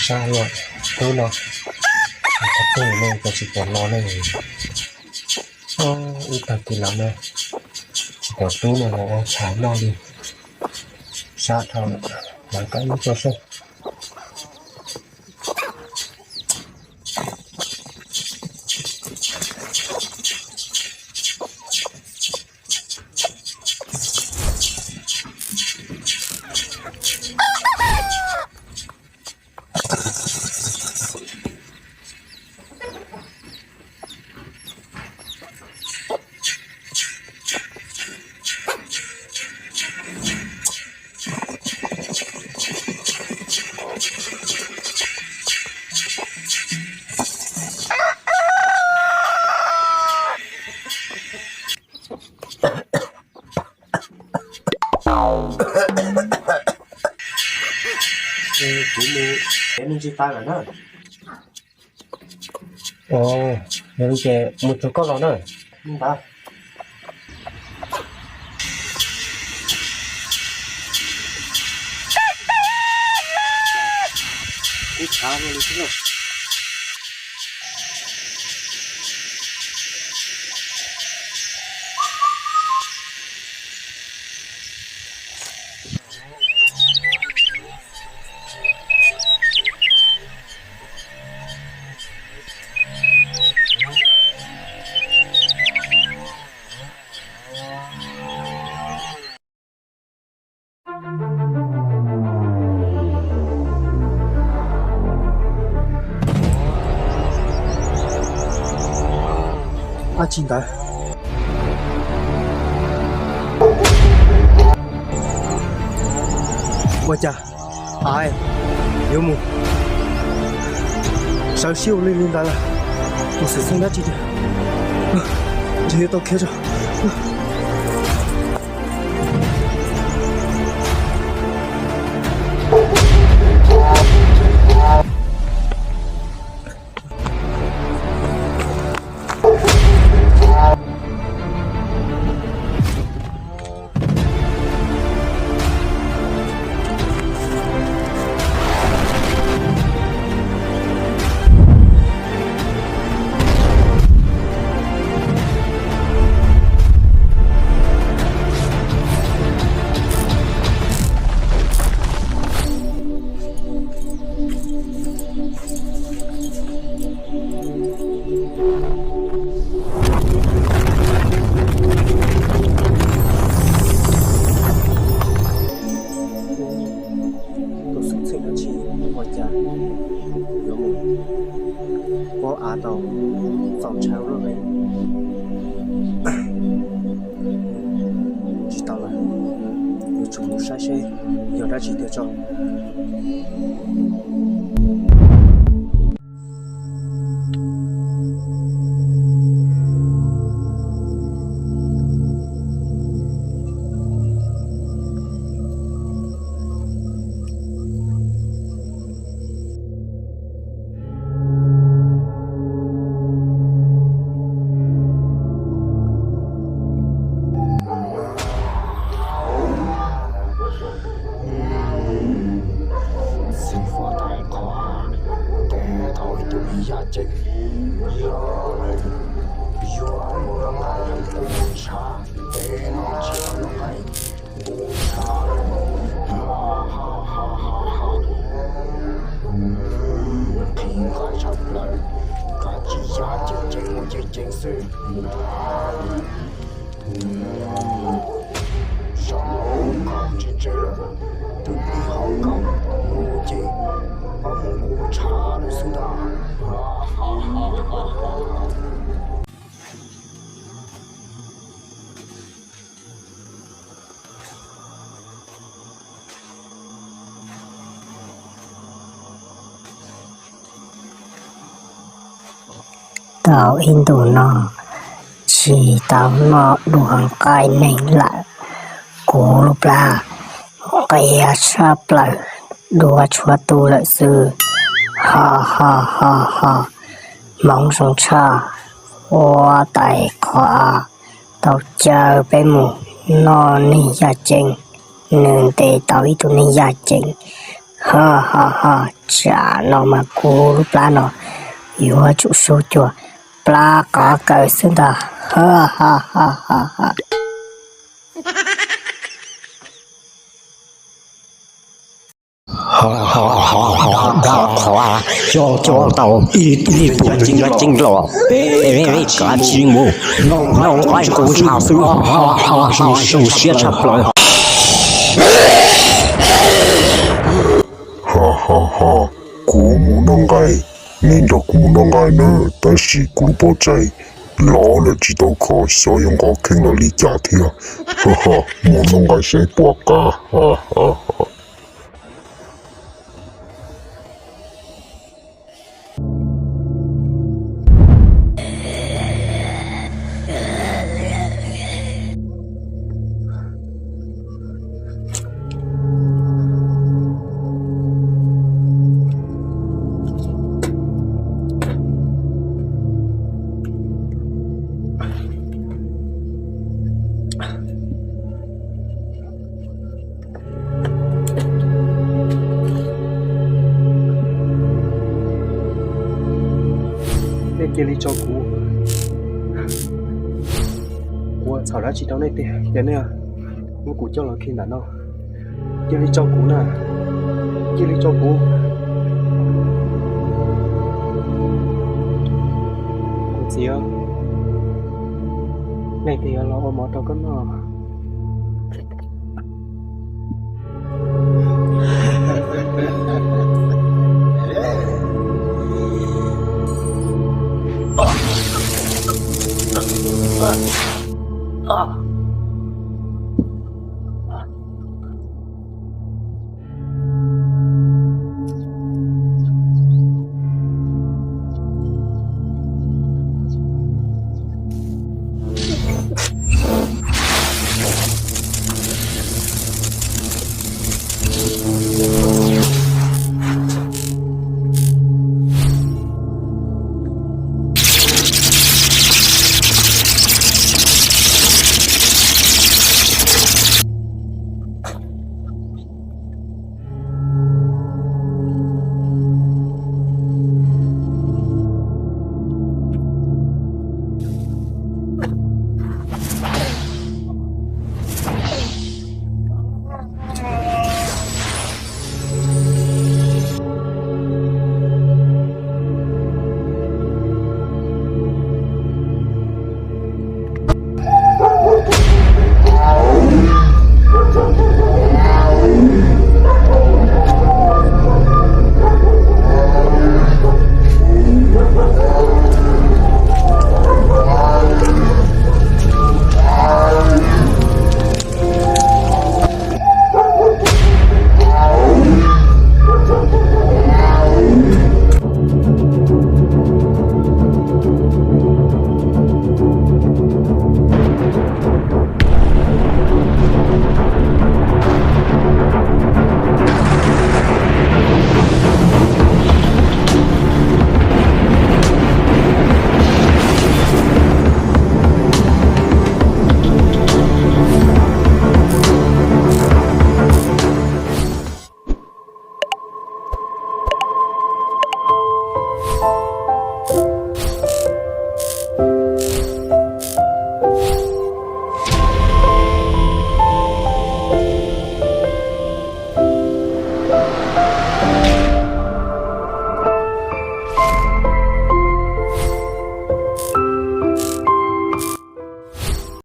Sab no, tub no, tub no cov tsis pom los ne, ib tag kis los ne, tsis pom tub no los ua tshais noj li. Sab dhau, lawv kab ib co seb. Kuv mus ev me ntsis tas lawm na. Yog li ces mus tsuag koj los na. Li ntawd. Ib tshav li xwb na. Dab tsi ntawd? Ua cas av yuav mus sawv siab ua luaj li ntawd lawm? Mus xwm txheej dab tsi tiag? Ntshe yuav tau khiav tso. Tus xwm txheej dab tsi ua cas yuav mus pob av tau txaus ntshai ua luaj li? Tsis tau lawm, yuav tsum mus saib seb yog dab tsi tiag tso. Xib fwb, tau ib tug me yaj ceev, yuav mus rau ntawm kuv ntshav, peb no tsis tau noj nqaij, kuv ntshav. Qhib nqaij tshaj plaws, kav tsij yaj ceev ceev mus ceev ceev xwb. Zoo nkauj ntse ntse lawm, twb ib hauv nkaus mus ces pab mus kuv ntshav lawm xwb ntag. Tau ib ntus no tsis tau noj dua nqaij neeg lawm, kuv lub plab qias tshaj plaws, dua tshuav tu lawm xwb. Ho ho ho ho, hmoov zoo tshaj, huab tais qhov av tau caw peb mus noj neeg yaj ceev, nws ntes tau ib tug neeg yaj ceev. Ha ha ha, tsam no mas kuv lub plab no yuav tsum sub cuag plab qav kaws xwb ntag. Ha ha ha ha ha. Dab qhuas, coj tau ib tug ceev los, peb kav tsij mus, noj nqaij kuv tshaj xwb, zoo siab tshaj plaws. Ha ha ha, kuv mus noj nqaij, nej nrog kuv mus noj nqaij nawb, tab sis kuv lub pob tsaig lov lawm tsis tau kho, xyov yuav nqov kheej los li cas thiab. Ha ha, mus noj nqaij seb puas qab. Nej cia li tso kuv, kuv txhaum dab tsi rau nej tiag, ces nej muab kuv coj los khi ntawm no. Cia li tso kuv na, cia li tso kuv. Kuv txiv, nej tias los ua mov rau koj noj.